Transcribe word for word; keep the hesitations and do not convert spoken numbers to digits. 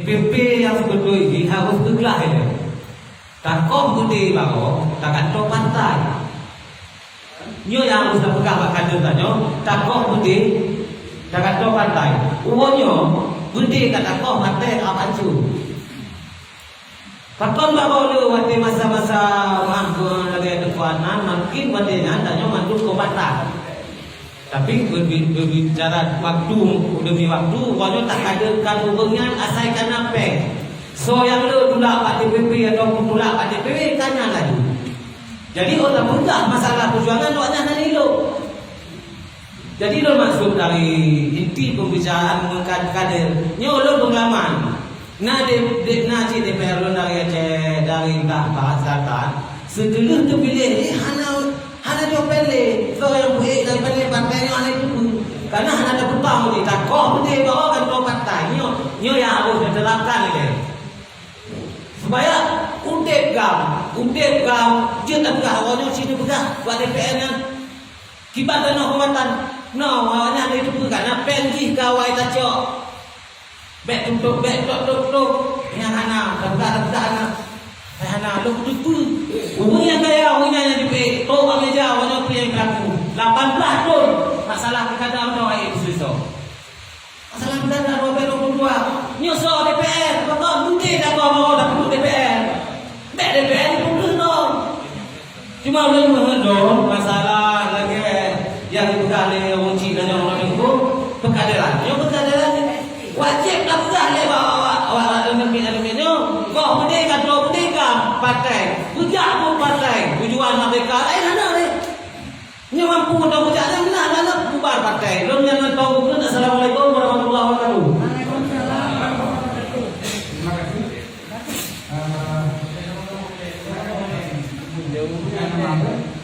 P P nyang sibeutôi jih harôh peugah ilée. Takoh beudé baroe, tagantoe partai. Nyoe nyang harôh tapeugah bak kader tanyoe, takoh beudé, tagantoe partai. Uroe nyoe, beudé ka takoh, partai ka hancô. Pakon baroe le watée masa-masa mangko lagée teungku Adnan, makin watée nyan tanyoe mandum kombatan. Tapi berbi-, berbicara waktu demi waktu, uroe nyoe tak kaderkan ureuëng nyan asai kana péng. Soe nyang le tulak bak D P P ataupun tulak bak D P W, kana laju. Jadi, oh tapeugah masalah perjuangan awaknyan hana ilok. Jadi lôn maksud dari inti pembicaraan mengkader, nyoe lôn pengalaman. Na de, de, na cit D P R lôn dari Aceh, dari entah Barat Selatan, seuteulah teupiléh jih hana, hana jok péng lé. Soe nyang beuék dari péng lé partai nyoe hana jiteupeue. Karena hana teupeutang di takoh beudé bahwa kantor partai nyoe, nyoe nyang harôh diterapkan ilée. Supaya udeb GAM, udeb GAM, jeuet tapeugah awak nyoe sinoe peugah bak D P R nyan. Kiban tanoh Keumadan, nyoe awaknyan lé teupeue kana péng jih ka awai tacok. Bék tuntut, bék tok-tok-tok. Nyang hana, tapeugah-tapeugah hana. Nyang hana, lôn teupeue. Ureuëng nyang kaya, ureuëng nyang jipék, tok bak meja, awaknyan pih nyang pelaku. Lapan blah thon, masalah pilkada meunoe, hai, ibu siswa. Masalah pilkada dua ribu dua puluh dua. Nyoe soe D P R, pakon mungkin dak kau mau dak D P R. Bék D P R diputus dong. Cuma ulôn meuheuet lôn, masalah lagée nyang geupeugah lé ureuëng chik nyoe, ureuëng chik nyoe, peukadéran. Nyoe peukadéran wajéb tapeugah lé awak, awak, awak, awak, awak, awak, awak nyoe. Boh beudé ka, droe beudé ka partai. Beujak buet partai. Tujuan merdeka laén hana lé. Nyoe mampu tapeujak lé meunan, hana bubar partai. Lôn nyang mantong geupeugah, Assalamualaikum warahmatullahi wabarakatuh. Terima kasih. Eh,